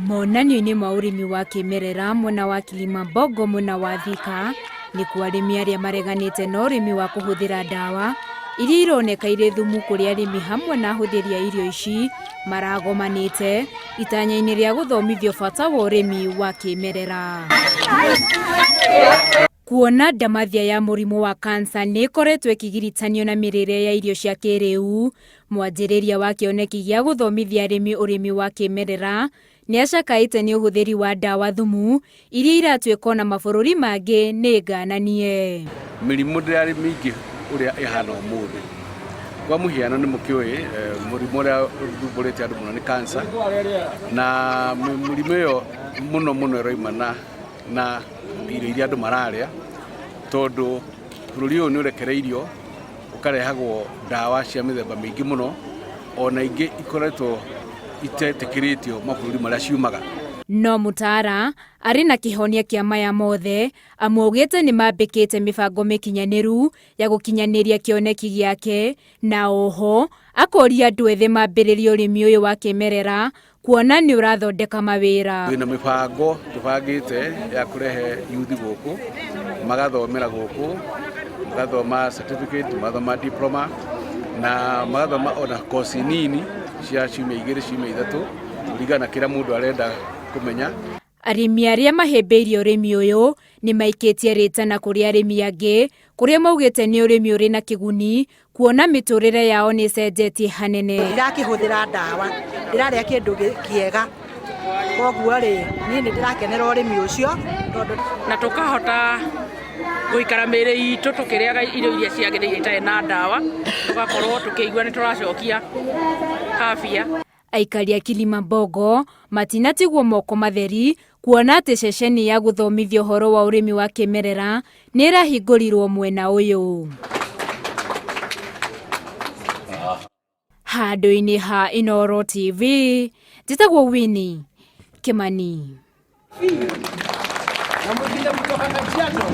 Monanio-inĩ ma ũrĩmi wa kĩmerera mwena wa Kilimambogo mwena wa Thika nĩkuo arĩmi arĩa mareganĩte na ũrĩmi wa kũhũthĩra ndawa iria ironeka irĩ thumu kũrĩ arĩmi hamwe na ahũthĩri a irio ici maragomanĩte itanya-inĩ rĩa gũthomithio bata wa ũrĩmi wa kĩmerera. Kuona ndamathia ya mũrimũ wa kansa nĩ ĩkoretwo ĩkĩgiritanio na mĩrĩre ya irio cia kĩrĩu, mwanjĩrĩria wa kĩoneki gĩa gũthomithia arĩmi ũrĩmi wa kĩmerera nĩ acakaĩte nĩ ũhũthĩri wa ndawa thumu iria iratuĩka ona mabũrũri mangĩ nĩ ngananie. Mĩrimũ ndĩrarĩ mĩingĩ ũrĩa ĩhana ũmũthĩ. Kwa mũhiano nĩ mũkĩũĩ mũrimũ ũrĩa ũthumbũrĩte andũ mũno nĩ cancer, na mĩrimũ ĩyo mũno mũno ĩroimana na irio iria andũ mararĩa, tondũ bũrũri ũyũ nĩ ũrekereirio ũkarehagwo ndawa cia mĩthemba mĩingĩ mũno, ona ingĩ ikoretwo itetĩkĩrĩtio mabũrũri marĩa ciumaga. No Mutaara arĩ na kĩhonia kĩa maya mothe, amu augĩte nĩ mambĩkĩte mĩbango mĩkinyanĩru ya gũkinyanĩria kĩoneki gĩake, na oho akoria andũ ethĩ mambĩrĩrie ũrĩmi ũyũ wa kĩmerera kuona nĩ ũrathondeka mawĩra. Twĩna mĩbango tũbangĩte ya kũrehe yuthi gũkũ, magathomera gũkũ, magathoma certificate, magathoma diploma, na magathoma ona kosi nini cia ciumia igĩrĩ, ciumia ithatũ, kũringana na kĩrĩa mũndũ arenda kũmenya. Arĩmi arĩa mahĩmbĩirie ũrĩmi ũyũ nĩ maikĩtie rĩtana kũrĩ arĩmi angĩ, kũrĩa maugĩte nĩ ũrĩmi ũrĩ na kĩguni kuona mĩtũrĩre yao nĩ ĩcenjetie hanene. Ndirakĩhũthĩra ndawa, ndĩrarĩa kĩndũ kĩega, koguo rĩ, niĩ nĩ ndĩrakenera ũrĩmi ũcio tondũ na tũkahota gũikara mĩĩrĩ itũ tũkĩrĩaga irio iria ciagĩrĩire itarĩ na ndawa, tũgakorwo tũkĩigua nĩ tũracokia afya. Aikari a Kilimambogo matinatigwo moko matheri kuona atĩ ceceni ya gũthomithia ũhoro wa ũrĩmi wa kĩmerera nĩ ĩrahingũrirwo mwena ũyũ. Handũ-inĩ ha Inooro TV, njĩtagwo Winnie Kimani. Na mwingine kutoka Kajiado.